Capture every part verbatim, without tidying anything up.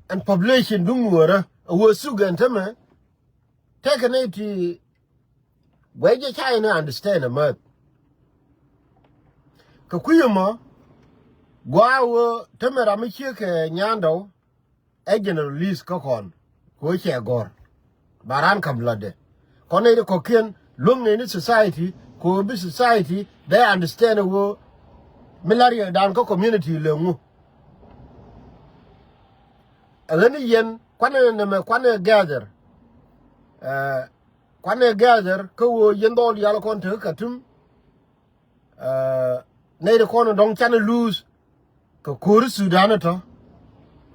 ɛn population duŋ Nuɔɔrä ɛ wee thuk ɛn tämɛ. Tëëkɛ nɛy ti guɛc jɛ ca yɛn understand ɛ mäth. Kɛ kui̱ ɛmɔ gua̱a̱ wee tämɛ ram mi ciek kɛ nyandɔw ɛ general list kä kɔn kɛ wee cɛ gɔ̱r. Ba raan ka̱m lätdɛ kɔn nɛy ti kɔ̱kiɛn luäŋ nɛy ni society kɛ wee bi society they understand ɛ wee mi la̱r yɛ dan kä community lëŋu. Ɛ ɣän ni yɛn kuanɛ nɛmɛ kuanɛ gather. Ɛ, kuanɛ gather kä ɣöö yɛn dhɔl diaal kɔn tekä Khartoum. Ɛ, nɛy ti kɔn dɔ̱ŋ canɛ luuth kɛ ko̱ri Sudan tɔ̱.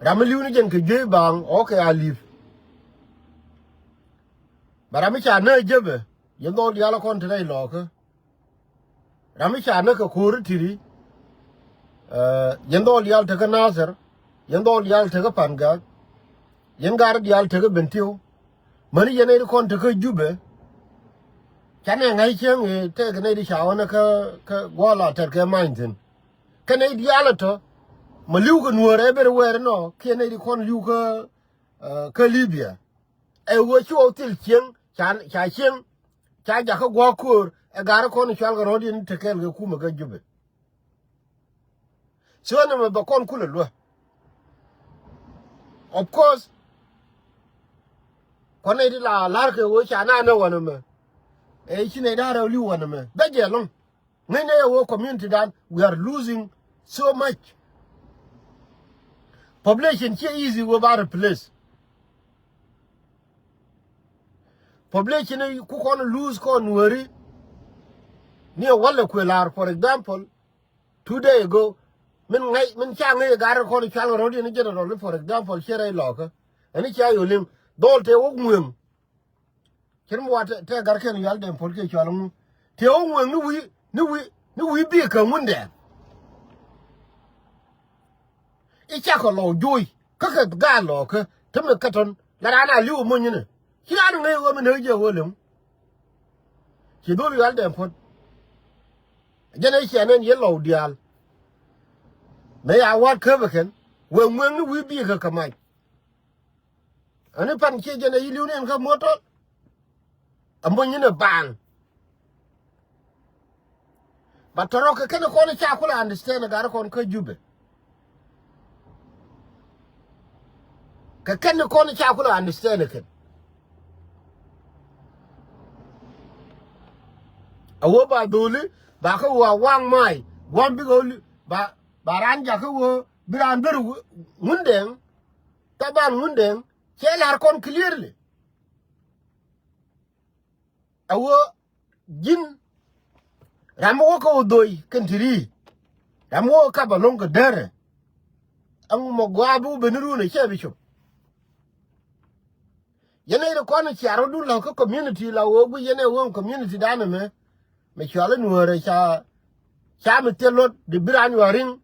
Ram mi li̱w ni jɛn kɛ juey baaŋ ɣɔ̱kɛ a li̱p. Bɛ ram mi ca nääc jepɛ yɛn dhɔl diaal kɔn te rɛy lɔɔkä. Ram mi ca näk kɛ ko̱ri Tiri. Ɛ, yɛn dhɔl diaal tekä Nathir, yɛn dhɔl diaal tekä Pangak, yɛn gar diaal tekä Bentiu. Mäni yɛn nɛy ti kɔn tekä Jubɛ. Canɛ ŋa̱c cieŋ i̱ tëëkɛ nɛy ti ca ɣɔ̱nɛ kä, kä gua̱a̱th la tɛt kɛ many thi̱n. Kä nɛy diaal ɛ tɔ̱ mɛ li̱w kɛ Nuɔɔrä ɛ ben wɛɛr inɔ kiɛ nɛy ti kɔn li̱w kä, ɛ, kä Libya. Ɛ ɣöö ci ɣɔw thil cieŋ ca, ca cieŋ ca jakä gua̱a̱k ko̱o̱r ɛ ga̱r kɔn cual kɛ rɔ̱diɛn te kɛɛl kɛ kumɛ kä Jubɛ. Thiöönɛ mɛ bɛ kɔn kulɛ luä. Of course kɔn nɛy ti la la̱r kɛ ɣöö ca naan ɛ wanɛ mɛ. Ɛ ci nɛy da̱a̱r ɛ li̱w wanɛ mɛ bɛ jɛ lo̱ŋ. Ŋäcnɛ yɛ wee community dan, we are losing so much. Population ciɛ easy wee ba replace. Population ku kɔn lose kɔn Nuääri. Ni ɛ walɛ kuël la̱r, for example, two day ago, min ŋäc, min ca ŋäc ɛ gar kɔn cual rɔ̱diɛn general, for example, ciɛ rɛy lɔɔkä. Ɛn i̱ cia yol liŋ dhɔl tëë wä ŋueŋ. Cir mi wa tɛ, tɛ gar kɛn yual dɛm puɔl kiɛ cual ŋu. Tiɛ wä ŋueŋ ni wi̱i̱, ni wi̱i̱, ni wi̱i̱ bi̱i̱ kɛ Ŋundɛŋ. I̱ cakɔ lɔw joc kä kɛ gaa lɔɔkä te mi kä tɔn la raan a li̱w mony inɛ. Ci raan ŋäc ɣöö mi näk jɛ ɣöö lem. Ci dhol yual dɛm puɔl. Jɛn ɛ ciɛ nɛn yɛ lɔw diaal. Mëë ya wa̱a̱t käpɛ kɛn wëë ŋueŋ ni wi̱i̱ bi̱i̱ kɛ kɛ mac. Ani pan cie jɛn a yi li̱w ni ɛn kä muɔ̱t tɔl. A muɔ̱ny ni baaŋ. Ba tɔrɔ kɛ kɛn kɔn ca kulɛ understand gar kɔn kä Jubɛ. Kɛ kɛn kɔn ca kulɛ understand kɛn. A wä ba dholi ba kä wä a waŋ may waŋ bikɛ wä li ba, ba raan jakä wä bi raan ber Ŋundɛŋ. Taban Ŋundɛŋ cɛ lar kɔn clearly. A wä ji̱n ram mi wä kä wä dhoi kɛn ti ri. Ram mi wä kä kap a lo̱ŋ kɛ derɛ. Ɛŋ mɔ gɔaa bi wä ben ni run a cɛ bi cop. Yɛn nɛy ti kɔn ciar wä dun la kä community la wä gui yɛn ɛ wä community dan ɛmɛ. Mɛ cual in wä rɛ ca, ca mi thil lot di bi raan yuariŋ.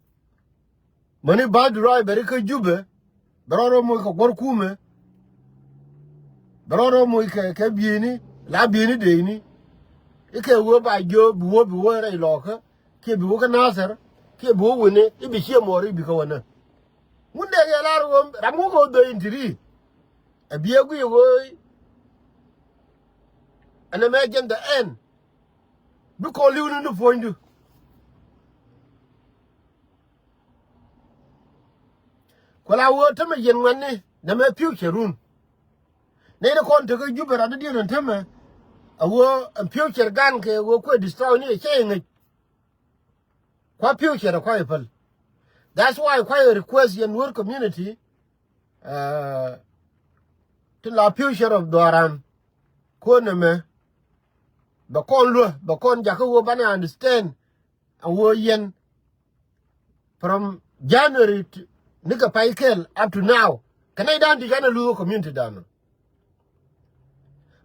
Mäni bä durai bɛ ri kä Jubɛ. Bɛ rɔ rɔ moc kɛ guɔ̱r kumɛ. Bɛ rɔ rɔ moc kɛ, kɛ bieyni la bieyni deeyni. Ikɛ wee ba jiö bi wee bi wee rɛy lɔɔkä kiɛ bi wee kä Nathir kiɛ bi wee wini i̱ bi ciɛ muɔɔr i̱ bi kä wänä. Ŋun dee kɛ lar wee ram wee kɛ wä dhöi in ti ri. Ɛ biɛ guiy wee ɛn ɛmɛ jɛn the end. Bi kɔn li̱w ni ni puɔ̱nydu. Ku la wee tämɛ yɛn ŋuɛ̈tni nɛmɛ future run. Nɛy ni kɔn tekä Jubɛ rat di diet ɛn tämɛ. A wee ɛn future gan kɛ wee kuɛ destroy ni ɛ cɛ yɛ ŋäc. Kua future kua yɛ päl. That's why kua yɛ request yɛn Nuer community. Ɛ, tin la future of Dhɔran. Kuɔn ɛmɛ bɛ kɔn luä bɛ kɔn jakä wee banɛ understand. A wee yɛn from January to, nikɛ pay kɛl up to now. Kɛ nɛy dan ti canɛ luth wä community dan.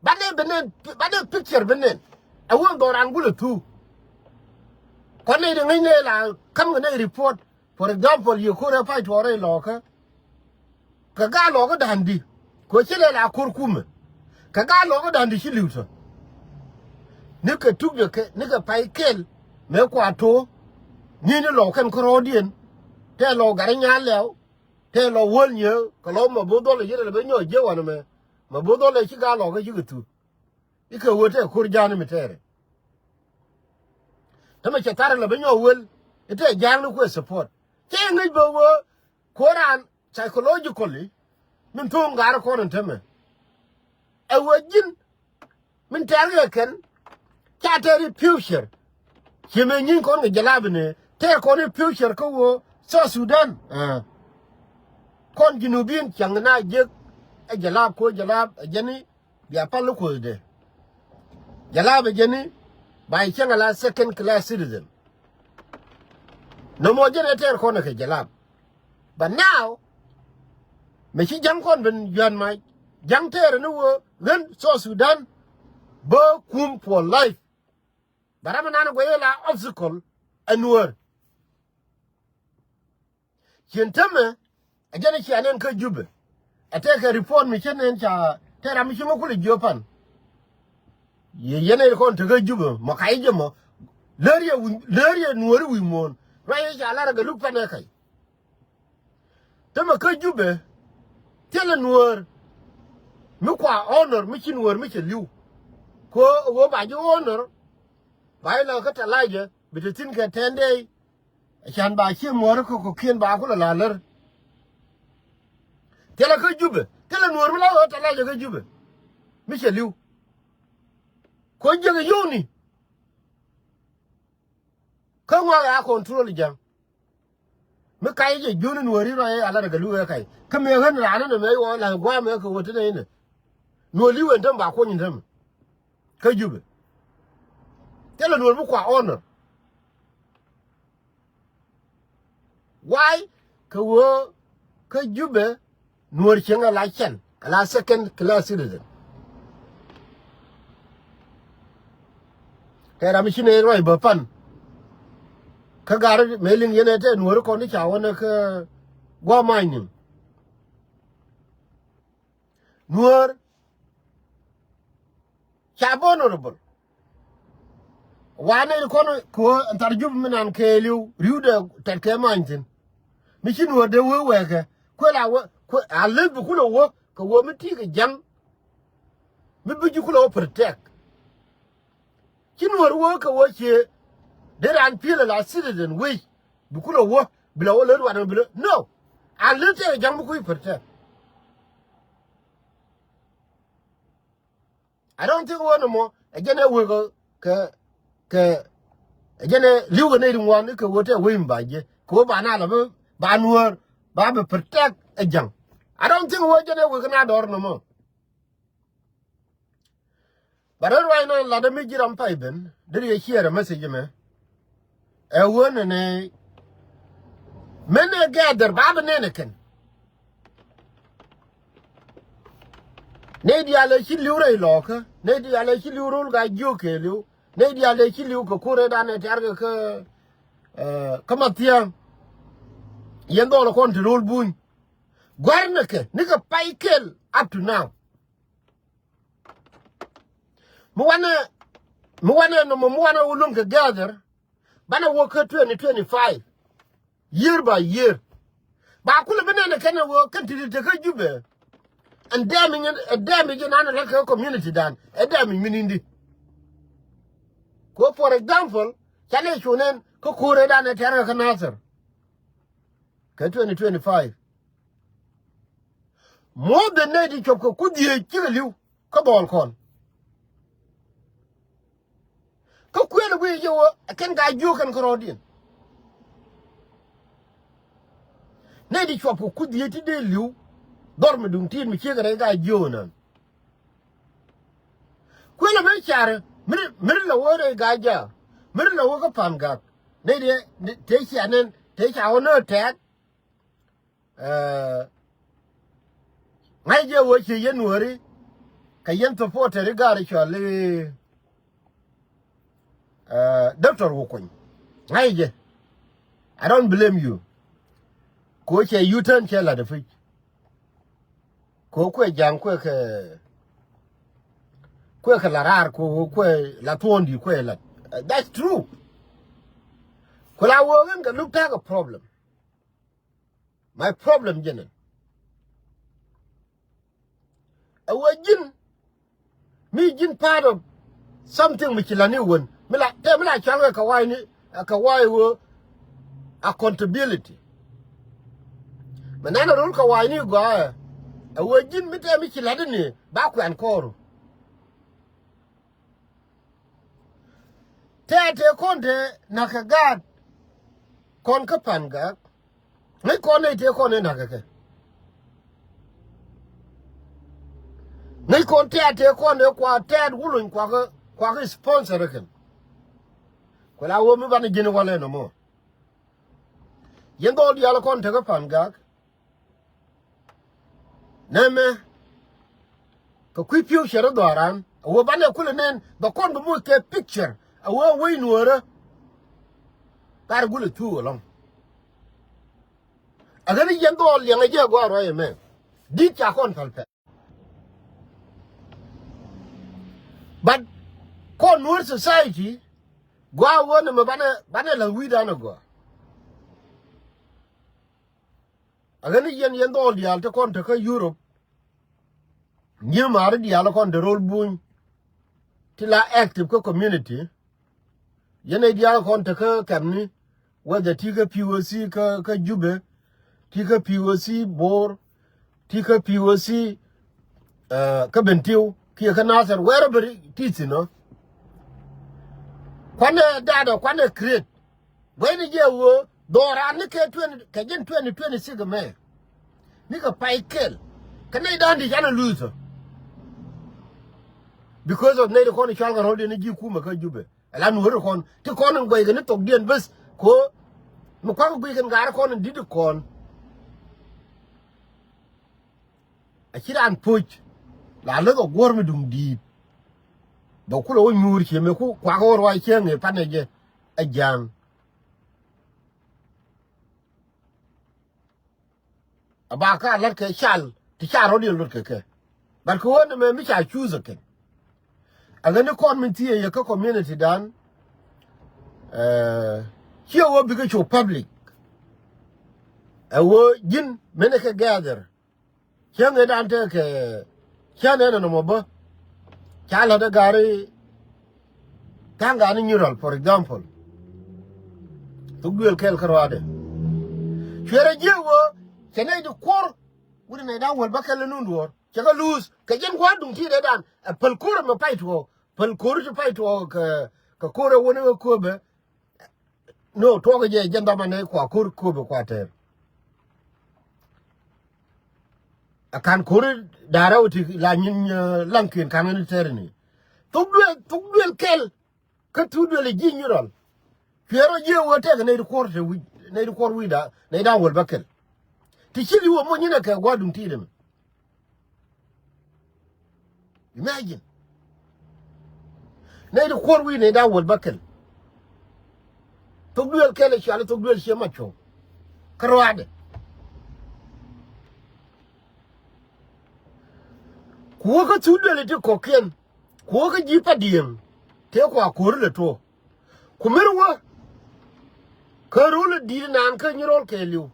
Banɛ bi nɛn, banɛ picture bi nɛn. A wee Dhɔran gulɛ thuk. Kɔn nɛy di ŋäc nɛy la kam kɛ nɛy report. For example, yɛ ko̱r ɛ pay tuɔɔrɛ lɔɔkä. Kɛ gaa lɔɔkä da̱a̱n di kɛ ci lɛ la ko̱r kumɛ. Kɛ gaa lɔɔkä da̱a̱n di ci li̱w tɔ. Nikɛ tuk jɛ kɛ nikɛ pay kɛl mëë kua to̱o̱. Ni ni lɔɔkɛn kärɔɔdiɛn tɛ lɔɔk gat i̱ nyaal lɛw. Tëë lɔ wäl nyiee kɛ lɔ ma bo̱o̱th dhɔl ɛ yiet ɛ lɛ ben nyɔɔc jiɛ wanɛ mɛ. Ma bo̱o̱th dhɔl ɛ ci gaa lɔkä cikɛ thuk. Ikɛ ɣöö tëë ko̱r ja̱a̱n mi tɛɛrɛ. Tämɛ cɛ tharɛ lɛ ben nyɔɔc wäl. Itëë ja̱a̱n ni kuɛ support. Cɛ ŋäc bä ɣöö ko̱r raan psychologically. Min thuŋ ga̱r kɔn in tämɛ. Ɛ ɣöö ji̱n min tɛɛr kɛ kɛn ca tɛɛr i̱ future. Ci mëë nyin kɔn kɛ jalab ni tɛɛr kɔn i̱ future kä ɣöö South Sudan. Kɔn Junubin cäŋ na jiäk ɛ jalab ko̱ jalab ɛ jɛn i̱ bia pal i̱ kuothdɛ. Jalab ɛ jɛn i̱ ba i̱ cäŋ ala second class citizen. Nɔmɔ jɛn ɛ tɛɛr kɔn ɛ kɛ jalab. But now, mi ci ja̱ŋ kɔn ben jua̱n mac, ja̱ŋ tɛɛrɛ ni wä ɣän South Sudan bä kum for life. But ram nan guɛy la obstacle ɛ Nuäär. Cien tämɛ ɛ jɛn cia nɛn kä Jubɛ. Ɛ tɛkɛ report mi cä nɛn ca tɛɛrɛ mi ci ŋä kulɛ jiö pan. Yɛ yɛn ɛ kɔn tekä Jubɛ mɔ kac jɛ mɔ. Lär yɛ wi̱i̱, lär yɛ Nuääri wi̱i̱ muɔ̱ɔ̱n. Ruac yɛ ca lar ɛ gɛ luk pan ɛ kac. Tämɛ kä Jubɛ thilɛ Nuäär mi kua honor mi ci Nuäär mi cɛ li̱w. Ko ɣöö ba ji̱ honor ba ilɛ kä Talaja bi te thi̱n kɛ ten day. Can ba cie muɔ̱ɔ̱ri kä kɔ̱kiɛn ba kulɛ la lär. Thilɛ kä Jubɛ thilɛ Nuäär mi la ɣöö Talaja kä Jubɛ mi cɛ li̱w. Ko jiäk ɛ yio̱wni. Kä ŋɔak a control ja̱ŋ. Mi kac jɛ jiöni Nuääri rɔ ɛ alat ɛ kɛ luk ɛ kac kä mëë ɣän raan ni mɛ iwɔ la gua̱a̱mɛ kɛ wä ti nɛ inɛ. Nuäär li̱w ɛn täm ba kuɔny in täm. Kä Jubɛ thilɛ Nuäär mi kua honor. Why? Kɛ ɣöö kä Jubɛ Nuäär cieŋ ala cɛn ala second class citizen. Kɛ ram ci nɛ ruac bä pan. Kä gar mëë liŋ yɛn ɛ tɛ Nuäär kɔn ti ca wänɛ kä gua̱a̱m mac ni̱m. Nuäär ca bä honorable. Wanɛ kɔn kɛ ɣöö ɛn thar Jubɛ mi nan kɛɛliw ri̱wdɛ tɛt kɛ many thi̱n. Mi ci Nuäär dee wee wɛɛkɛ kuɛ la wä kuɛ a leth bi kulɛ wä kɛ wä mi ti̱i̱ kɛ ja̱ŋ. Mi bi ji̱ kulɛ wä protect. Ci Nuäär wä kɛ wä cie dee raan pi̱el ala citizen wec bi kulɛ wä bi la wä leth wanɛ bi lä no. A leth tëë kɛ ja̱ŋ bi kui̱ protect. I don't think wä ni mɔ ɛ jɛn ɛ wek kɛ kɛ ɛ jɛn ɛ li̱w kɛ nɛy ti ŋuan kɛ wä tɛ wec mi ba jiɛ kɛ wä ba na lɔ bi ba Nuäär ba bi protect ɛ ja̱ŋ. I don't think wä jɛn ɛ wek kɛ na dɔr ni mɔ. Ba rɛ ruac na lat mi ji̱ ram pay ben deri yɛ share message mɛ. Ɛ wä nɛnɛ. Mɛn ɛ gather ba bi nɛn ɛ kɛn. Nɛy diaal ɛ ci li̱w rɛy lɔɔkä. Nɛy diaal ɛ ci li̱w ro̱l ka jiök kɛɛliw. Nɛy diaal ɛ ci li̱w kɛ ko̱r ɛ danɛ tiarkɛ kä kä Mathiaŋ. Yɛn dhɔl ɛ kɔn ti ro̱l buny. Gua̱r nɛ kɛ nikɛ pay kɛl up to now. Mi wanɛ mi wanɛ nɔmɔ mi wanɛ wä luäŋ kɛ gather. Banɛ wä kä twenty twenty-five year by year. Ba kulɛ bi nɛn kɛn wä kɛn ti ti te kä Jubɛ. Ɛn dɛm inyɛ ɛ dɛm inyɛ nan rɛ kɛ community dan ɛ dɛm inyɛ min indi. Ko for example canɛ cu nɛn kä ko̱rɛ dan ɛ tɛrɛ kä Nasir. Kɛ twenty twenty-five. More than nɛy ti cuɔp kɛ ku dhieec cikɛ li̱w kä dhɔl kɔn. Kä kuël ɛ guiy jɛ wä ɛ kɛn ka jiök kɛn kä rɔɔdiɛn. Nɛy ti cuɔp kɛ ku dhieec ti dee li̱w dhɔr mi duŋ ti̱i̱t mi ciek kɛ rɛy ka jiök nan. Kuël ɛ ben carɛ mi ri lɛ wä rɛy ka jaak mi ri lɛ wä kä Pangak. Nɛy ti tëë cia nɛn tëë ca wä nöö tɛɛk. Ŋa̱c jɛ wee ci yɛn Nuääri kɛ yɛn supporter i̱ gaari cɔal i̱ Doctor Wukuny. Ŋa̱c jɛ. I don't blame you. Ko cɛ U-turn cɛ lat i̱ pi̱c. Ko kuɛ ja̱ŋ kuɛ kɛ kuɛ kɛ la raar ko kuɛ la thuɔ̱ɔ̱ŋdi kuɛ lat. That's true. Ku la wee ɣän kɛ luk ta̱a̱ kɛ problem. My problem jɛn ɛn. Ɛ wee ji̱n mi ji̱n part of something mi ci la ni wen mi la tɛ mi la cɔal kɛ kɛ wa̱i̱ ni kɛ wa̱i̱ wee accountability. Mi nɛn a rol kɛ wa̱i̱ ni gɔaa ɛ wee ji̱n mi tɛ mi ci la di ni ba kuɛn kɔɔru. Tɛɛ tëë kɔn te na̱k kɛ gaat kɔn kä Pangak. Ŋäc kɔn nɛy tëë kɔn ëë na̱k kɛ kɛ. Ŋäc kɔn tɛɛ tëë kɔn ëë kua tɛɛt wuluny kuakä kuakä sponsor kɛn. Ku la wä mi banɛ ji̱n walɛ nɔmɔ. Yɛn dhɔl diaal kɔn tekä Pangak. Nɛmɛ kɛ kui̱ pi̱w cɛ rɔ dhɔran a wee banɛ kulɛ nɛn bɛ kɔn bɛ moc kɛ picture a wee wec nuɔrä. Kar gulɛ thuu ɛlɔ̱ŋ. A ɣän i̱ yɛn dhɔɔl liɛŋɛ jɛ a gɔaa ruac ɛmɛ. Di̱t ca kɔn päl pɛl. But kɔn nuɔr society gɔaa wä nɛmɛ banɛ banɛ la̱th wi̱i̱dan a gɔaa. A ɣän i̱ yɛn yɛn dhɔɔl diaal te kɔn tekä Europe. Nyi̱ ma̱a̱ri diaal kɔn te ro̱l buny ti la active kä community. Yɛn ɛ diaal kɔn tekä kɛmni whether ti kä P O C kä kä Jubɛ ti kä P O C Bor ti kä P O C kä Bentiu kiɛ kä Nasir wherever ti thin ɔ. Kuanɛ data kuanɛ create. Guɛcni jɛ ɣöö dhɔran ni kɛ twenty kɛ ji̱n twenty twenty-six mɛ. Ni kɛ pay kɛl kɛ nɛy da̱a̱n di̱c an a luth ɔ. Because of nɛy ti kɔn i̱ cual kɛ rɔ̱l diɛn i̱ ji̱ kumɛ kä Jubɛ. Ɛla nuɔ̱ri kɔn ti kɔn in guɛc kɛ ni thokdiɛn bäth ko. Mi kua̱k guic kɛn gaari kɔn in di̱t kɔn. A ci raan poc la läth ɔ guɔ̱r mi duŋ di̱i̱t. Bɛ kulɛ wä nyuur cië mëë ku kuak wä ruac cieŋ ëë panɛ jɛ. Ɛ ja̱a̱ŋ. A ba ka la̱t kɛ cal ti ca rɔ̱diɛn luɔt kɛ kɛ. But kɛ ɣöö nɛmɛ mi ca cuuth ɛ kɛn. A ɣän ni kɔn min thiee yɛ kä community dan. Ciɛ ɣöö bikɛ cu public. Ɛ ɣöö ji̱n min ɛ kɛ gather. Cäŋ ëë dan tekɛ cän ɛn ɛn nɔmɔ bä. Ca la̱t ɛ gari. Tha̱a̱ŋ gani nyirɔl, for example. Thuk duël kɛl kä ruaadɛ. Cuɛrɛ jiɛ wä cɛ nɛy di kuɔr. Wut nɛy dan wäl bä kɛl ni nun duɔ̱ɔ̱r cɛ kɛ luuth kɛ jɛn gua̱a̱r duŋ ti̱i̱t ëë dan ɛ päl ko̱r ɛmɛ pay tuɔɔk päl ko̱r ti pay tuɔɔk kɛ ko̱r ɛ wä ni ɣä kööbɛ. No tuɔk jɛ jɛn dhamani kua ko̱r kööbɛ kua tɛɛr. A kan ko̱r da̱rä wä ti la nyin laŋkiɛn kan ni tɛɛr ni. Thuk duel thuk duel kɛl. Kä thuk duel ji̱ nyirɔl. Cuɛ rɔ jiɛ wä tɛk nɛy ti kuɔr te wi̱c nɛy ti kuɔr wi̱cda nɛy da̱ŋ wäl bä kɛl. Ti ci li̱w a moc nyin a kɛ gua̱a̱r duŋ ti̱i̱t ɛmɛ. Imagine. Nɛy ti kuɔr wi̱i̱ nɛy da̱ŋ wäl bä kɛl. Thok duël kɛl ɛ cuali thok duël ciɛ mac cuɔ̱ŋ. Kä ruaadɛ. Ku wä kä thuk duël iti kɔ̱kiɛn. Ku wä kä ji̱ pa diëŋ. Tëë kua ko̱ri lɛ tuɔɔk. Ku mer wä. Kä ro̱l ɛ di̱i̱t naan kä nyi ro̱l kɛɛliw.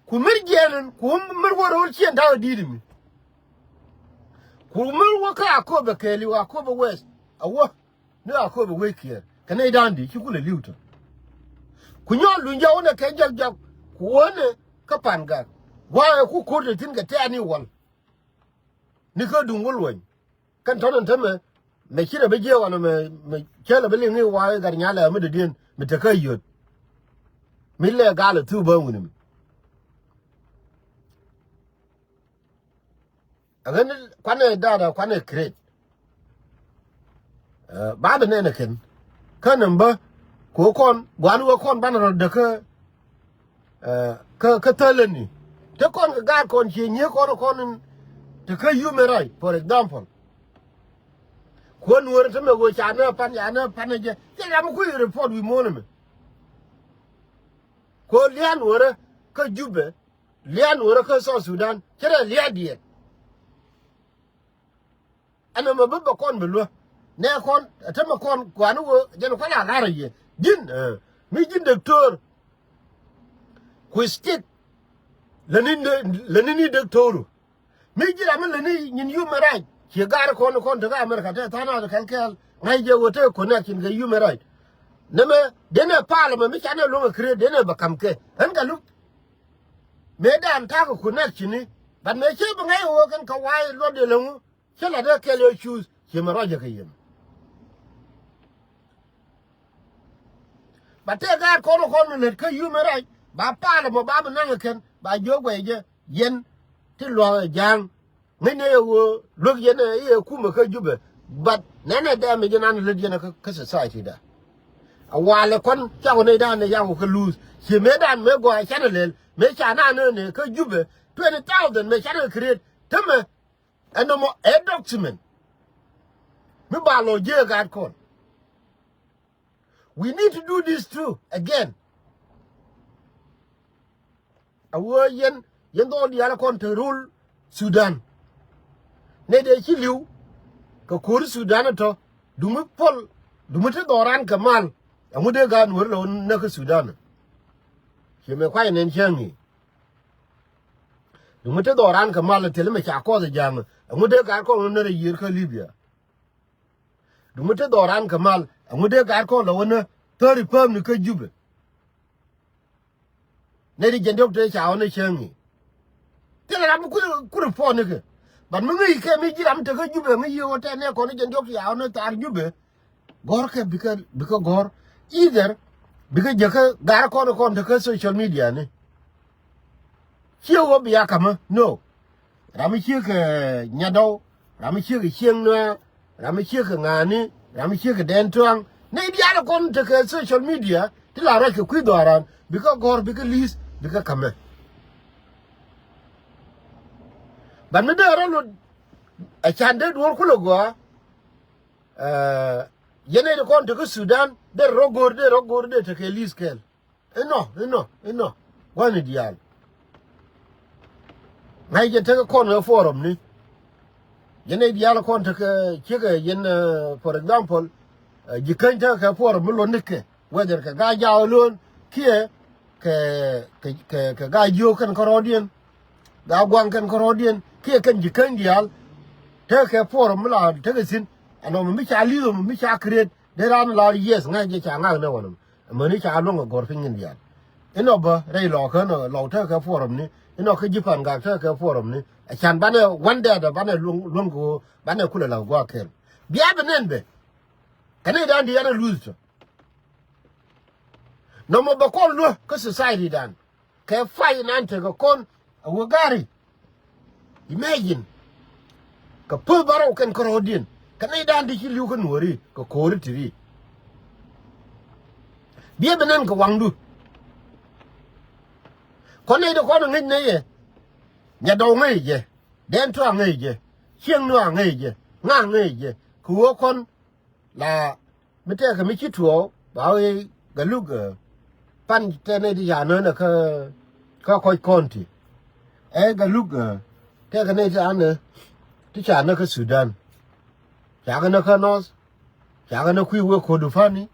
Ku mer jiɛɛn in ku mer wä ro̱l ciɛn da̱k di̱i̱t mi. Ku mer wä kä Akobo kɛɛliw Akobo West a wä ni Akobo wec kiɛɛr kɛ nɛy da̱a̱n di̱i̱t ci kulɛ li̱w tɔ. Ku nyɔɔl luny jɔw ni kɛ jɔk jɔk ku wä ni kä Pangak. Gua̱a̱k ɛ ku ko̱r te thi̱n kɛ tɛ̈ɛ̈n i̱ wäl. Ni kä duŋ wä luɔ̱ny. Kɛn tɔ̱nɛ tämɛ mɛ ci rɛ bi jiɛɛk ɣɔn mɛ mɛ cäl ɛ bi liŋ i̱ wa̱a̱ i̱ gat nyal ɛ mi dɔ̱diɛn mi te kä yio̱t. Mi lɛ gal ɛ thuk bä wuni mi. Ɛ ɣän kuanɛ data kuanɛ create. Ba bi nɛn ɛ kɛn kä nɛm bä ku kɔn gua̱n wä kɔn banɛ rɔ däkä. Kä kä thälä ni te kɔn kɛ gaat kɔn cie nyiee kɔn kɔn in te kä human right, for example. Kuäär nuäärä te mɛ ɣöö ca nä pan ca nä pan jɛ cɛ ram kui̱ report wi̱i̱ muɔ̱ɔ̱n ɛmɛ. Kuäär lia̱a̱ nuäärä kä Jubɛ lia̱a̱ nuäärä kä South Sudan cɛ rɛ lia̱a̱ diɛɛt. Ɛn ɛmɛ bä bɛ kɔn bɛ luä nɛ kɔn ɛ tämɛ kɔn kuani wä jɛn kuan a lar a yɛ ji̱n. Mi ji̱n doktor. Ku stick lätni, lätni ni dek to̱ru. Mi ji̱ ram mi lätni nyin human right, ciɛ gaat kɔn kɔn tekɛ America te tha̱a̱ŋ nath kɛl kɛl, ŋa̱c jɛ ɣöö tekɛ connection kɛ human right. Nɛmɛ denɛ parliament mi canɛ luäŋ ɛ create denɛ bɛ ka̱m kɛ. Ɣän Gatluak, mëë dan ta̱a̱ kɛ connection ni, but mëë cä bi ŋa̱c ɣöö kɛn kɛ wa̱a̱ luɔt dee läŋu. Cä lat dee kɛl yɛ choose, ciɛ mɛ ruacä kɛ yɛn. Ba tëë gaat kɔn kɔn mi lät kä human right, ba parliament ba bi naŋ ɛ kɛn, ba jiök guɛy jɛ, yɛn ti lua̱k ɛ ja̱a̱ŋ. Ŋäcnɛ yɛ ɣöö luäk yɛn ɛ yɛ kumɛ kä Jubɛ, but nɛnɛ dɛmɛ jɛn an lät yɛn ɛ kä, kä society da. A walɛ kɔn cakɔ nɛy dan ɛ cakɔ kä luuth. Ciɛ mëë dan mëë gɔaa canɛ lɛl, mëë ca na nɛnɛ kä Jubɛ, twenty thousand mëë canɛ create, tämɛ ɛn nɔmɔ ɛ document mi ba lɔ jiɛ gaat kɔn. We need to do this too again. A wee yɛn, yɛn dhɔl diaal kɔn te rol Sudan. Nɛy dee ci li̱w kɛ ko̱ri Sudan tɔ, dumi puɔl, dumi te dhɔran kɛ mal. Ɛŋu dee gaat Nuäri lɔ näk kä Sudan? Ciɛ mɛ kuay nɛn cäŋ i̱. Dumi te dhɔran kɛ mal thil mɛ ca kɔth ja̱a̱ŋ. Ɛŋu dee gaat kɔn wä nä rɛ yiër kä Libya? Dumi te dhɔran kɛ mal, ɛŋu dee gaat kɔn lɔ wä nä thäri päm ni kä Jubɛ? Nɛy ti jɛn diɔk te ca wä nä cäŋ i̱. Thilɛ ram mi ku, ku report ni kɛ. But mi ŋäc kɛ mi ji̱ ram te kä Jubɛ, ŋäc yiëë wä tɛn nɛ kɔn jɛn diɔk ca wä nä thar Jubɛ. Gɔ̱rkɛ bikɛ, bikɛ gɔ̱r. Either bikɛ jäkä gaat kɔn kɔn te kä social media ni. Ciɛ wä bia kamä, no. Ram mi ciek kɛ Nyadɔw, ram mi ciek kɛ Cieŋ Nuɛɛr, ram mi ciek kɛ Ŋa̱a̱ni, ram mi ciek kɛ Dɛn Tuaŋ. Nɛy diaal kɔn tekɛ social media ti la ruac kɛ kui̱ dhɔaran, bikɛ gɔ̱r, bikɛ li̱th, bikɛ kamɛ. But mi dee rɔ lot a can dee duɔ̱ɔ̱r kulɛ gɔaa. Ɛ, yɛn nɛy ti kɔn tekä Sudan, dee rɔ go̱o̱r, dee rɔ go̱o̱r, dee tekɛ li̱th kɛl. Inɔ, inɔ, inɔ. Gua̱ni diaal. Ŋa̱c jɛ tekɛ kɔn kɛ forum ni. Yɛn nɛy diaal kɔn tekɛ ciekɛ yɛn, ɛ, for example, ɛ, Ji̱käny tekɛ kɛ forum mi luɔt nikɛ. Whether kɛ Gaa Jaw Lo̱o̱n kiɛ kɛ, kɛ, kɛ, kɛ Gaa Jiök kɛn kärɔɔdiɛn. Gaa Guaŋ kɛn kärɔɔdiɛn kiɛ kɛn Ji̱käny diaal. Tekɛ kɛ forum mi la tekɛ thi̱n. Ɛnɔ mi ca li̱th mi ca create. Dee raan la yes ŋa̱c jɛ ca ŋa̱k ni wä nɔm. Amäni ca luäŋ a gɔ̱r piny ŋin diaal. Inɔ bä rɛy lɔɔkä inɔ lɔw tekɛ kɛ forum ni. Inɔ kä ji̱ Pan Gak tekɛ kɛ forum ni. A can banɛ one day dɛ banɛ luäŋ, luäŋ kɛ ɣöö banɛ kulɛ la̱th gua̱a̱k kɛl. Bia bi nɛn bɛ. Kɛ nɛy dan di yan a luth tɔ. Nɔmɔ bɛ kɔn luä kä society dan. Kɛ pay nan tekɛ kɔn a wä gari. Imagine. Kɛ pöth bärɔw kɛn kärɔɔdiɛn. Kɛ nɛy dan ti ci li̱w kä Nuɔri kɛ ko̱ri ti ri. Biɛ bi nɛn kɛ waŋdu. Kɔn nɛy ti kɔn a ŋäc nɛy yɛ. Nyadɔw ŋäc jɛ. Dɛn Tuaŋ ŋäc jɛ. Cieŋ Nuaŋ ŋäc jɛ. Ŋa̱a̱ŋ ŋäc jɛ. Kɛ wä kɔn la mi tɛkɛ mi ci tuɔɔk ba wee Gatluak, ɛ, pan tɛn nɛy ti ca nöönɛ kä, kä kɔc kɔn ti. Ɛ Gatluak, ɛ, tɛkɛ nɛy ti anɛ ti ca nä kä Sudan. Cakɛ nä kä North. Cakɛ nä kui̱ wee Kordofani.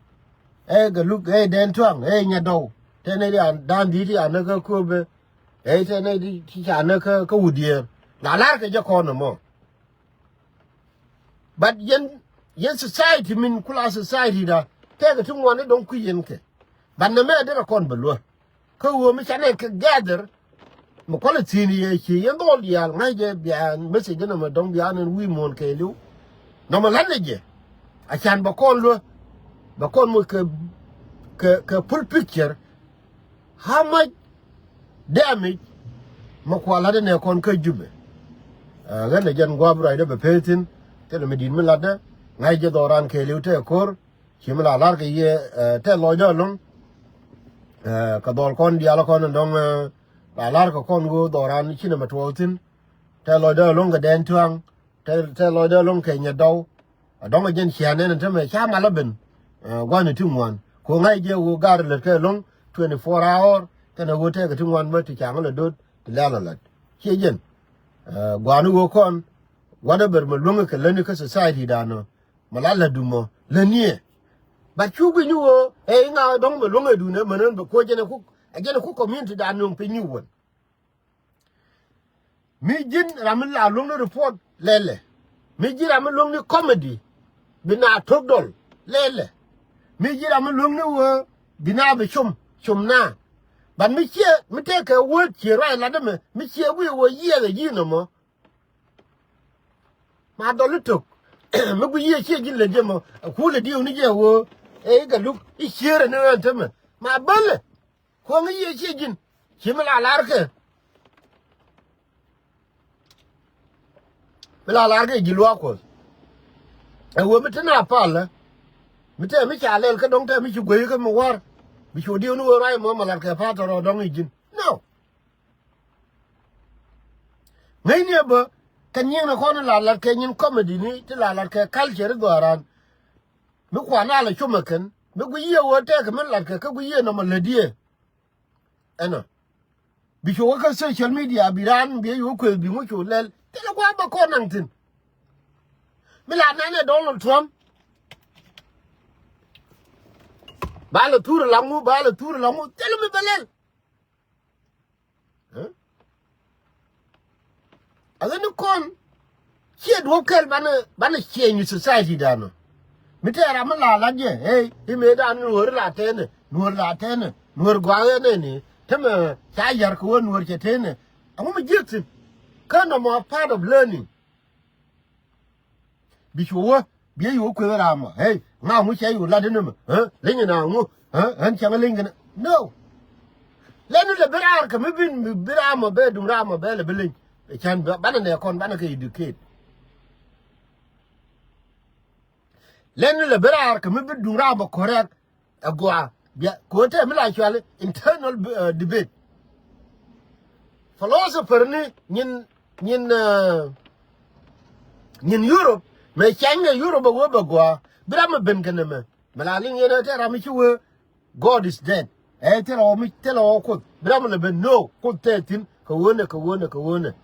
Ɛ Gatluak, ɛ Dɛn Tuaŋ, ɛ Nyadɔw. Tɛn nɛy ti an dan dhi̱i̱t ti ca nä kä Köpɛ. Ɛ tɛn nɛy ti ca nä kä, kä Wudiɛɛr. La la̱rkɛ jɛ kɔn ɛmɔ. But yɛn, yɛn society min kula society da. Tɛkɛ ti ŋuan ni dɔ̱ŋ kui̱ yɛn kɛ. But nɛ mɛ derɛ kɔn bɛ luä. Kä ɣöö mi canɛ kɛ gather. Mi kɔlɛ thi̱n yɛ ci yɛn dhɔl diaal ŋa̱c jɛ bia message nɔmɔ dɔ̱ŋ bia nɛn wi̱i̱ muɔ̱ɔ̱n kɛɛliw. Nɔmɔ la̱t nɛ jɛ. A can bɛ kɔn luä. Bɛ kɔn moc kɛ, kɛ, kɛ full picture. How much damage mɛ kua la̱t inɛ kɔn kä Jubɛ? Ɛ, ɣän ɛ jɛn gua̱a̱p ruacdä bɛ pee thi̱n. Thilɛ mi di̱t mi la̱tdä. Ŋa̱c jɛ dhɔran kɛɛliw tɛ ko̱r. Ci mi la la̱r kɛ yɛ, ɛ, tɛ lɔcdä ɛlɔ̱ŋ. Ɛ, kɛ dhɔl kɔn diaal kɔn ɛn dɔ̱ŋ, ɛ, la la̱r kɛ kɔn ɣöö dhɔran cinɛ mɛ tuɔɔk thi̱n. Tɛ lɔcdä ɛlɔ̱ŋ kɛ Dɛn Tuaŋ. Tɛ, tɛ lɔcdä ɛlɔ̱ŋ kɛ Nyadɔw. Ɛ dɔ̱ŋ ɛ jɛn cia̱a̱n ɛn täämɛ ca mal ɛ ben. Ɛ, gua̱ni ti ŋuan. Kɛ ɣöö ŋa̱c jɛ ɣöö gar lät kɛ ɛlɔ̱ŋ twenty four hour. Kɛnɛ ɣöö tɛkɛ ti ŋuan bä ti ca̱ŋ lɛ do̱t ti lɛl ɛ la̱t. Ciɛ jɛn. Ɛ, gua̱ni ɣöö kɔn. Whatever mɛ luäŋ kɛ lätni kä society danɔ. Mɛ la lätdu mɔ lätniɛ. But cu gui̱c ni ɣöö ɛ iŋa dɔ̱ŋ mɛ luäŋ ɛ duundɛ mɛn ɣän bɛ kuɔc jɛn ɛ kuk. Ɛ jɛn ku community dan nöŋ piny ni wän. Mi ji̱n ram mi la luäŋni report lɛlɛ. Mi ji̱n ram mi luäŋni comedy bi na tok dɔl lɛlɛ. Mi ji̱n ram mi luäŋni wee bi na bi com com na. But mi ciɛ mi tëëkɛ wee ciɛ ruac lat ɛmɛ mi ciɛ wi̱i̱ wee yiɛɛk ɛ ji̱ nɔmɔ. Ma dɔl itok mi gui yiëë ciɛ ji̱n lät jɛ mɔ. Ku lɛ diɛw ni jɛ ɣöö ɛ i̱ kɛ luk i̱ ciëër ɛn ɣän tämɛ ma bälɛ. Kuɔ̱ŋ i̱ yiëë ciɛ ji̱n ci mi la la̱rkɛ. Mi la la̱rkɛ ji̱ luaak kuɔth. Ɛ ɣöö mi te na palä mi te mi ca lɛl kä dɔ̱ŋ te mi ci guey kä mi wa̱r. Bi cu diɛw ni ɣöö ruac mɔ ma latkɛ pa̱a̱t tɔ̱ rɔ dɔ̱ŋ i̱ ji̱n. No. Ŋäcni ɛ bä kɛ nyiŋnɛ kɔn in la latkɛ nyin comedy ni ti la latkɛ culture i̱ dhɔaaran. Mi kuan a lɛ com ɛ kɛn mi gui yiëë wee tɛɛkɛ mi latkɛ kä gui yiëë nɔmɔ lätdiɛ. Ɛnɔ bi cu wä kä social media bi raan bi ɛ yo̱o̱ kuëth bi ŋucu lɛl thilɛ gua̱a̱ bä kɔn naŋ thi̱n. Mi la nɛn ɛ Donald Trump. Ba lɛ thur ɛ la ŋu ba lɛ thur ɛ la ŋu thilɛ mi bɛ lɛl. Aɣä ni kɔn ciɛ duɔ̱p kɛl banɛ banɛ ciɛ nyu society danɔ. Mi tɛɛr ram mi la lat jɛ ey i̱ mëë dan nuɔ̱ɔ̱ri la tɛnɛ nuɔ̱ɔ̱ri la tɛnɛ nuɔ̱ɔ̱ri gɔaa ɣɛ nɛni. Tämɛ ca yar kɛ wä nuɔ̱ɔ̱ri cɛ tɛnɛ. Aŋu mi jiäk thi̱n kä nɔmɔ part of learning. Bi cu wä bi ɛ yo̱o̱ kuëth ram mɔ hey ŋa ŋu cɛ yo̱o̱ lat inɛ mɛ. Leny ina ŋu ɣän cäŋ leny kɛnɛ no. Lɛn ni lɛ bi raar kɛ mi bin bi ram mɔ bɛ duŋ ram mɔ bɛ lɛ bi leny. Can banɛ nɛ kɔn banɛ kɛ educate. Lɛn ni lɛ bi raar kɛ mi bi duŋ ram mɔ correct. Ɛ gɔaa bia ko̱o̱t tɛ mi la cuali internal debate. Philosopher ni nyin nyin nyin Europe mɛ cɛny kɛ Europe ɛ wee bɛ gɔaa bi ram mi ben kɛ nɛmɛ. Mɛ la liŋ yɛn ɛ tɛ ram mi ci wee God is dead. Ɛ thilɛ wä mi thilɛ wä kuoth bi ram mi lɛ ben no kuoth tɛ thi̱n kɛ wee nɛ kɛ wee nɛ kɛ wee nɛ.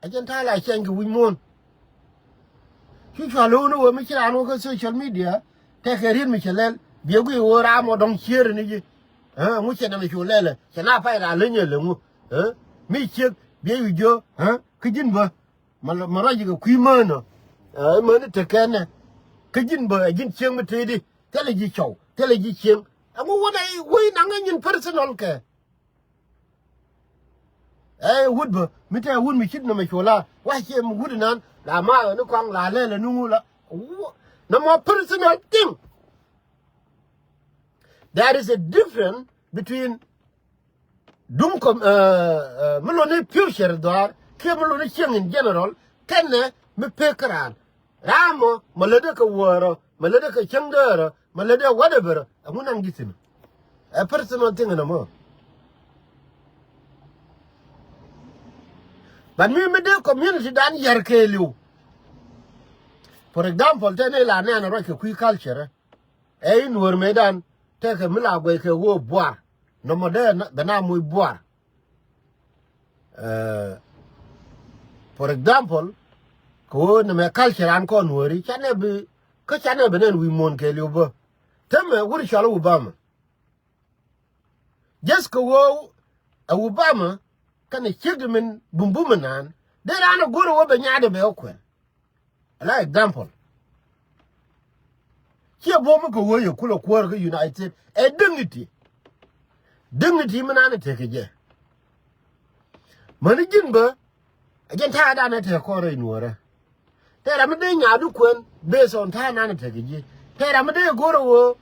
A jɛn ta̱a̱ la cɛny kɛ wi̱c muɔ̱ɔ̱n. Cu cua lo̱o̱n wee mi ci raan wä kä social media tɛkɛ riet mi cɛ lɛl biɛ guiy wee raam wä dɔ̱ŋ ciëër ni ji̱. Ŋu cɛ nɛmɛ cu lɛlɛ cɛ na pay raa lenyɛ lɛ ŋu. Mi ciek biɛ wi̱c jiö kä ji̱n bä. Ma ruac kɛ kui̱ mänä. Mäni tekɛnɛ kä ji̱n bä ɛ ji̱n cieŋ mi tëëdi thilɛ ji̱ cɔw thilɛ ji̱ cieŋ. Ɛŋu wä na wä inaŋ ɛ nyin personal kɛ. Ɛ wut bä mi tɛ wut mi cit nɔmɔ cu la wa ciɛ mi wut inan la ma ɣä ni kɔaŋ la lɛl ɛ ni ŋu la. Nɔmɔ personal thing. There is a difference between duŋ kɔm mi loni future dhɔaar kiɛ mi loni cieŋ in general kɛnɛ mi pek kä raan. Raamɔ mɔ lätdɛ kɛ wäärä mɔ lätdɛ kɛ cäŋdäärä mɔ lätdɛ whatever ɛŋu naŋ ji̱ thi̱n. Ɛ personal thing in ɛmɔ. But mi mi dee community dan yɛr kɛɛliw. For example tɛn ila nɛɛn ruac kɛ kui̱ culture. Ɛ i̱ nuɔ̱ɔ̱r mëëdan tɛkɛ mi la guɛc kɛ ɣöö buar. Nɔmɔ dee bɛ na moc buar. For example kɛ ɣöö nɛmɛ culture an kɔn nuɔ̱ɔ̱ri canɛ bi kä canɛ bi nɛn wi̱i̱ muɔ̱ɔ̱n kɛɛliw bä. Tämɛ wur cɔl Obama. Just kɛ ɣöö ɛ Obama kɛnɛ ciekdi min bumbum inan dee raan ɛ go̱r ɛ ɣöö bɛ nyaatdɛ bɛ ɛ kuɛn. Ala example. Ciɛ buɔ̱m mi kɛ ɣöö yɛ kulɛ kuäär kä United States ɛ dignity. Dignity mi nan ɛ tekɛ jɛ. Mäni ji̱n bä ɛ jɛn ta̱a̱ dan ɛ tekɛ kɔn rɛy nuɔ̱ɔ̱rä. Tëë ram mi dee nyaadu kuɛn based on ta̱a̱ nan ɛ tekɛ ji̱. Tëë ram mi dee go̱r ɛ ɣöö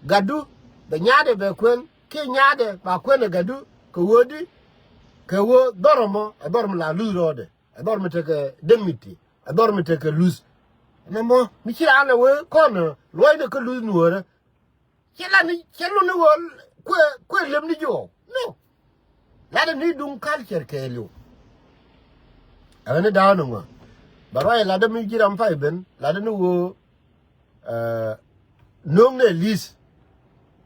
gatdu bɛ nyaadɛ bɛ kuɛn kiɛ nyaadɛ ba kuɛn ɛ gatdu kɛ ɣöö di kɛ ɣöö dhɔr ɛmɔ ɛ dhɔr mi la luth rɔɔdɛ. Ɛ dhɔr mi tekɛ dignity. Ɛ dhɔr mi tekɛ luth. Nɔmɔ mi ci raan ɛ wee kɔn luɔcdɛ kä luth nuɔɔrä. Cɛ la ni cɛ luni wä kuɛ kuɛ lem ni jiɔ. No. Latdä ni duŋ culture kɛɛliw. Ɛ ni da̱a̱n ni ŋɔ. Bɛ ruac latdä mi ji̱ ram pay ben latdä ni wä. No̱o̱ŋ ni at least.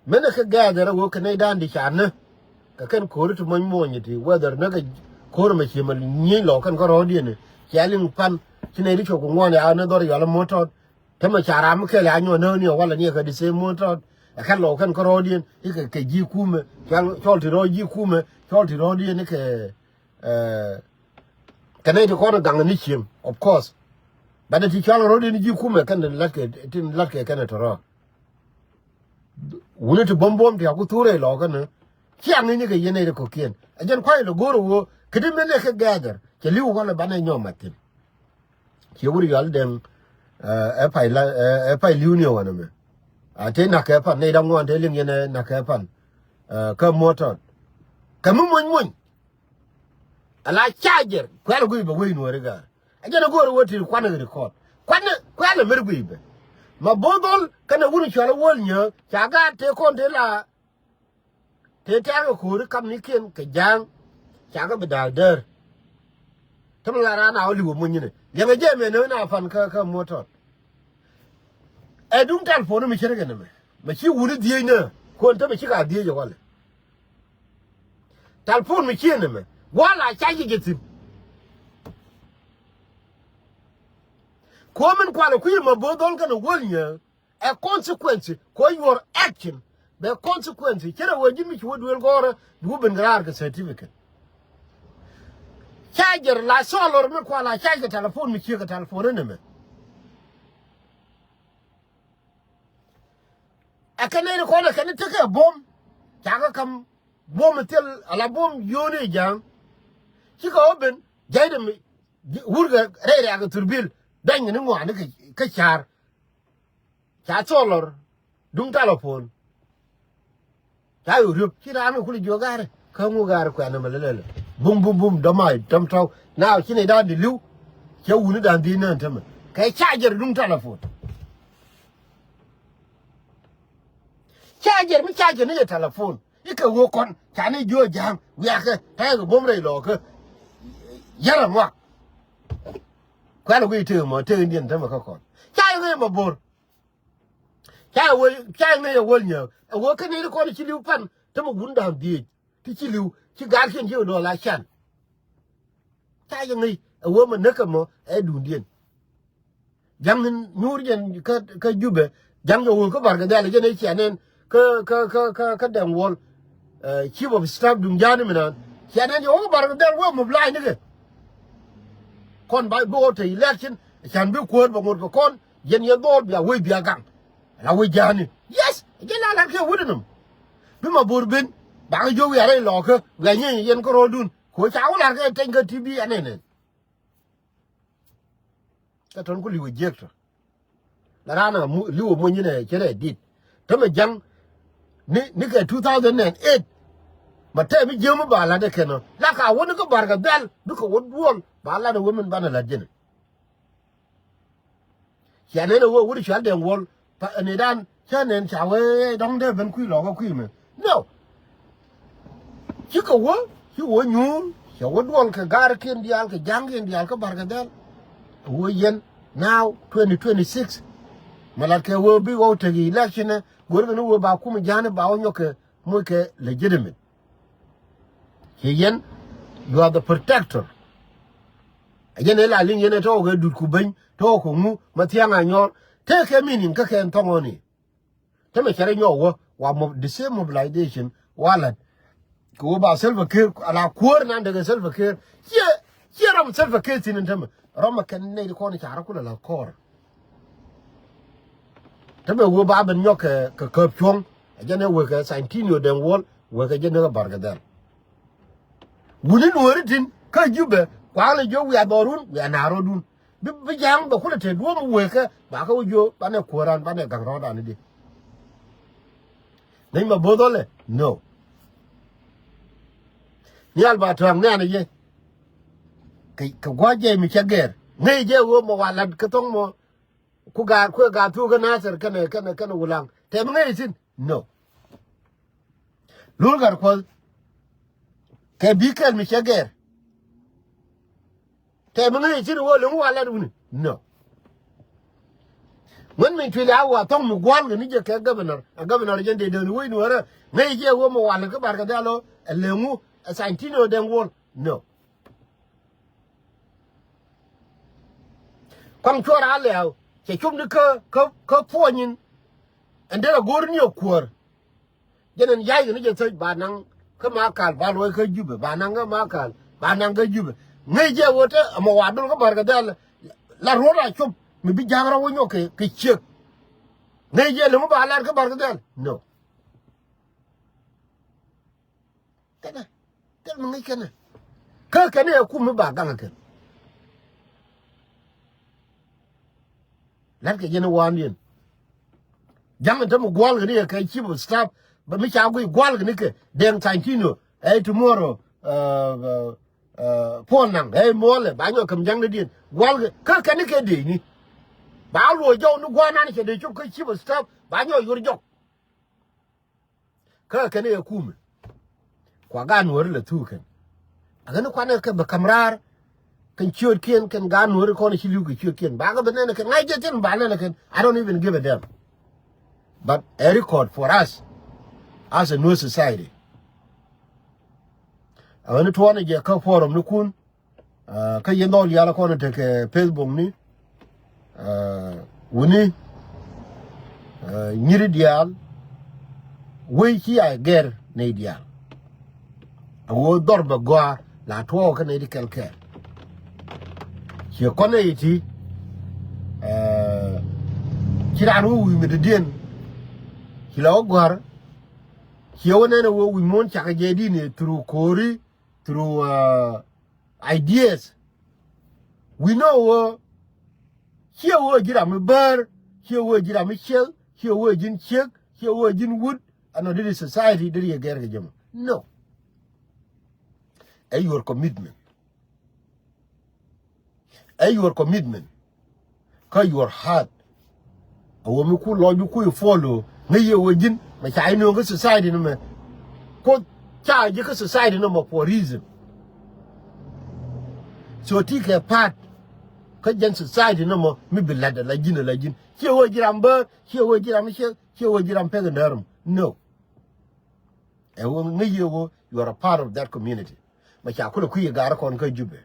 Menɛ kä gather wä kɛ nɛy da̱a̱n di ca nä. Kɛ kɛn ko̱ri ti mɔny muɔny ti whether nä kɛ ko̱r mɛ ci mɛ nyieny lɔ kɛn kä rɔ̱ɔ̱diɛn. Cia liŋ pan ci nɛy di cok kɛ ŋuɔn ya ni dhɔr yɔl muɔ̱t tɔt. Te mɛ ca ram kɛl ya nyuɔn nä ni walɛ ni kɛ di same muɔ̱t tɔt. Ɛ kɛn lɔw kɛn kärɔɔdiɛn ikɛ kɛ ji̱ kumɛ, cɔl ti rɔɔd ji̱ kumɛ, cɔl ti rɔɔdiɛn ikɛ kɛ nɛy ti kɔn ɛ gaŋ ni cieŋ, of course. But ti cɔl rɔɔdiɛn ji̱ kumɛ kɛn tin latkɛ, tin latkɛ kɛn ɛ tɔrɔɔk. Wuni ti buɔ̱m buɔ̱m ti a ku thurɛ lɔɔkä ni. Ciaŋ ni nyikɛ yɛn nɛy ti kɔ̱kiɛn. Ɛ jɛn kuay lɛ go̱o̱r ɛ ɣöö kɛ ti min ɛ kɛ gather cɛ li̱w kɔn ɛ banɛ nyɔm mat thi̱n. Ciɛ wur yual dɛŋ ɛ pay la ɛ pay li̱w ni ɛ ɣɔn ɛmɛ. A te na̱kɛ pan nɛy da̱ŋ ŋuan te liŋ yɛn ɛ na̱kɛ pan. Kä muɔ̱tɔt kɛ mi muɔ̱ny muɔ̱ny. Ala charger kuɛl guiy bɛ wei nuɔri gaar. A jɛn a go̱o̱r wä ti kuanɛ record. Kuanɛ kuɛl a mer guiy bɛ. Ma bo̱o̱ dhol kɛnɛ wun cual a wäl nyääk ca gaat tëë kɔn tëë la. Tëë tɛ̈ɛ̈k a ko̱ri kamnikiɛn kɛ ja̱a̱ŋ. Ca kɛ bi da̱a̱k däär. Tämɛ la raan a wä li̱w a muɔ̱ny nyinɛ liɛŋɛ jɛ mɛ nööŋ na pan kä kä muɔ̱tɔt. Ɛ duŋ telephone mi ce̱tkɛ nɛmɛ mɛ ci wuni dhieec nä. Kuɔn tämɛ ci ka dhieec ɛ walɛ. Telephone mi cië nɛmɛ gua̱a̱ la ca ji̱ jɛ thi̱n. Kuɔ̱ min kualɛ kui̱ ma bo̱o̱ dhɔl kɛn ɛ wäl nyääk. Ɛ consequence kuɔ̱ your action. Bɛ consequence cɛ rɛ wee ji̱n mi ci wä duël gɔ̱rä bi wä ben kɛ raar kɛ certificate. Charger la solar mi kual la charger telephone mi cië kɛ telephone nɛmɛ. Ɛ kɛn nɛy ni kɔn ɛ kɛn ni tekɛ buɔ̱m. Cakɛ kam buɔ̱m thil ala buɔ̱m yio̱o̱ni ja̱a̱ŋ. Cikɛ wä ben ja̱ydɛ mi wurkɛ rɛy rɛ̈ɛ̈k ɛ thurbil. Bɛny ni ŋɔaani kä ca̱r. Ca tholɔr duŋ telephone. Ca yo̱ riöp ci raan kɛ kul jiök ga̱ri kä ŋu ga̱ri kuɛn ɛmɛ lɛ lɛlɛ. Bum bum bum dɔma dɔm tɔw na ci nɛy da̱a̱n di li̱w. Cɛ wuni da̱a̱n di nään tämɛ kɛ charger duŋ telephone. Charger mi charger ni jɛ telephone ikɛ ɣöö kɔn ca ni jiök ja̱a̱ŋ wiakɛ tɛɛkɛ buɔ̱m rɛy lɔɔkä. Yɛrɛ ŋuak. Kuɛn ɛ guiy tëë mɔ tëë indiɛn tämɛ kä kɔn ca yɛ ŋäc ɛ ma bo̱r. Ca yɛ ŋäc ɛ wäl nyääk ɛ ɣöö kä nɛy ti kɔn ci li̱w pan tämɛ wun da̱a̱n dhieec. Ti ci li̱w ci gaatkiɛn ci kɛ duɔl a can. Ca yɛ ŋäc ɛ ɣöö ma näk kɛ mɔ ɛ duundiɛn. Ja̱ŋ in nyuur jɛn kä Jubɛ ja̱ŋ jɛ wur kä Barkɛ Dhɛl jɛn ɛ ciɛ nɛn kä kä kä kä kä Dɛŋ Wuɔl. Chief of staff duŋ ja̱a̱n mi naan ciɛ nɛn jɛ wur kä Barkɛ Dhɛl wee mobilize nikɛ. Kɔn ba bi wä te election can bi kuäär bɛ ŋot kɛ kɔn. Yɛn yɛn dhɔɔl bia wec bia gaŋ. La wec ja̱a̱ni yes jɛ la lat kɛ wut inɔm. Bi ma bo̱r ben bakɛ jiök wiarɛ ilɔɔkä wiar nyieeny yɛn kä ro̱o̱dun. Ko̱ ca wä lat kɛ teny kä T V anɛnɛn. Kä tɔn ku li̱w ɛ jiäk tɔ. La raan a li̱w ɛ muɔ̱ny inɛ cɛ rɛ dit tämɛ ja̱ŋ. Ni ni kɛ two thousand and eight. Ma tɛm mi jiäk mi ba lat ɛ kɛn ɔ la ka wä ni kä Barkɛ Dhɛl bikɛ wä duɔl ba lat ɛ wä min banɛ lat jɛn. Cia nɛn a wee wut cual Dɛŋ Wuɔl. Ni dan cä nɛn ca wee dɔ̱ŋ dee ben kui̱ lɔkä kui̱ mɛ. No. Cikɛ wä ci wä nyuur cɛ wä duɔl kɛ gaarkiɛn diaal kɛ ja̱ŋkiɛn diaal kä Barkɛ Dhɛl. A wee yɛn now twenty twenty six. Mɛ lat kɛ wee bi wä tek election ɛ go̱rkɛ ni wee ba kum ja̱a̱ni ba wä nyɔk kɛ moc kɛ legitimate. Ci yɛn you are the protector. A yɛn ɛ la liŋ yɛn ɛ tɔɔk ɛ dut ku beny tɔɔk kɛ ŋu ma thiaŋ a nyɔr. Tëëkɛ meaning kä kɛn thɔŋɔni. Tämɛ cɛ rɛ nyɔk wä wa the same mobilization wa lat. Kɛ wä ba Salva Kiir ala kuäär nan dekɛ Salva Kiir. Ciɛ ciɛ rɔm Salva Kiir thi̱n in tämɛ rɔm ɛ kɛn nɛy ti kɔn ca rɔ kulɛ la kɔɔr. Tämɛ wee ba ben nyɔk kɛ kɛ käp cuɔ̱ŋ. Ɛ jɛn ɛ wee kɛ Santinio Dɛŋ Wuɔl wee kɛ jɛn ɛ kɛ Barkɛ Dhɛl. Wuni nuɔ̱ɔ̱ri tin kä Jubɛ kua̱a̱k lɛ jiök wiaa dhɔrun wiaa naarɔdun. Bi bi ja̱a̱ŋ bɛ kulɛ te duɔ̱ɔ̱m wee kɛ ba kä wä jiök banɛ kuääran banɛ gaŋ rɔɔdan idi. Ŋäc ma bo̱o̱th ɔlɛ no. Nhial ba tɔ̱a̱ŋ nhial yɛ kɛ gua̱c jɛ mi cɛ gɛr ŋäc jɛ ɣöö mɔ wa lat kä thɔ̱ŋ mɔ. Ku gaat kuɛ gaat thuk kä Nathir kɛnɛ kɛnɛ kɛnɛ Wulaŋ tɛm ŋäc ithin. No. Lul gat kuɔth kɛ bi kɛl mi cɛ gɛr. Tɛm ŋäc ithin wä lo̱ŋ wa lat wuni. No. Ŋuän mi tuil a wa thɔŋ mi gua̱l kɛ ni jɛ kɛ governor a governor jɛn dee dee ni wec ni wärä ŋäc jɛ wä mɔ wa lat kä Barkɛ Dhɛl ɔ ɛ lëŋu ɛ Santinio Dɛŋ Wuɔl. No. Kɔaŋ cuɔr a lɛ̈ɛ̈u cɛ cop ni kä kä kä puɔ̱ny in. Ɛn derɛ go̱o̱r ni ɛ kuäär. Jɛn ɛn ya̱c kɛ ni jɛ thäc ba naŋ kä Makal ba luɔc kä Jubɛ, ba naŋ kä Makal ba naŋ kä Jubɛ. Ŋäc jɛ ɣöö te ɛmɔ wa dol kä Barkadhɛl. La ruɔ̱t a cop mi bi ja̱a̱k rɔ wä nyɔk kɛ, kɛ ciek. Ŋäc jɛ lemi ba lar kä Barkadhɛl. No. Kɛnɛ. Thil mi ŋäc kɛnɛ. Kä kɛnɛ ɛ kum mi ba gaŋ kɛn. La̱t kɛ jɛn wandiɛn. Jaŋ in te mi gua̱l kɛ ni kɛ chief of staff, bɛ mi ca guic gua̱l kɛ ni kɛ Deng Santino, ɛ tomorrow, uh, uh, uh, Paul Nang, ɛ muɔlɛ ba nyɔk käm jaŋ ni diɛn gua̱l kɛ kä kɛn ni kɛ dee ni. Ba luɔ jɔw ni gua̱n nan cɛ dee cop kä chief of staff ba nyɔk yor jɔk. Kä kɛn ɛ kumɛ. Kua gaat Nuɔ̱ɔ̱ri lɛ thuk kɛn. A kɛn kuanɛ kɛ bɛ ka̱m raar. Kɛn ciöötkiɛn kɛn gaat Nuɔ̱ɔ̱ri kɔn ci li̱w kɛ ciöötkiɛn. Ba kɛ bɛ nɛn kɛn ŋa̱c jɛ thi̱n ba nɛn kɛn. I don't even give a damn. But a record for us as a Nuer society. A ɣän tuɔɔnɛ jɛ kä forum ni kun. Ah, kä yɛn dhɔl yal kɔn tekɛ Facebook ni. Ah, wuni, ah, nyiri diaal wec ci a gɛr nɛy diaal. A ɣöö dhɔr bɛ gɔaa la tuɔɔk kä nɛy ti kɛl kɛɛl. Ciɛ kɔn nɛy ti, ah, ci raan wä wi̱i̱ mi dɔ̱diɛn ci la wä gɔ̱a̱r. Ciɛ wä nɛn a wä wi̱i̱ muɔ̱ɔ̱n cakɛ jɛ di̱n i̱ through ko̱ri, through, ah, ideas. We know wä, ciɛ wä ji̱ ram mi bär, ciɛ wä ji̱ ram mi ciek, ciɛ wä ji̱n ciek, ciɛ wä ji̱n wut. Ɛnɔ deri society deri yɛ gɛr kɛ jɛ mɔ. No. Ɛ your commitment. Ɛ your commitment. Kä your heart. A wä mi ku lɔc ku ku follow ŋäc yɛ wä ji̱n mɛ ca inööŋ kä society ni mɛ. Kuoth ca ji̱ kä society ni mɔ for reason. So ti kɛ part kä jɛn society ni mɔ mi bi la̱t ala ji̱n ala ji̱n. Ciɛ wä ji̱ ram bär, ciɛ wä ji̱ ram ciek, ciɛ wä ji̱ ram pek in däär mɔ. No. Ɛ wä ŋäc yɛ wä you are a part of that community. Mɛ ca kulɛ kui̱ yɛ ga̱r kɔn kä Jubɛ.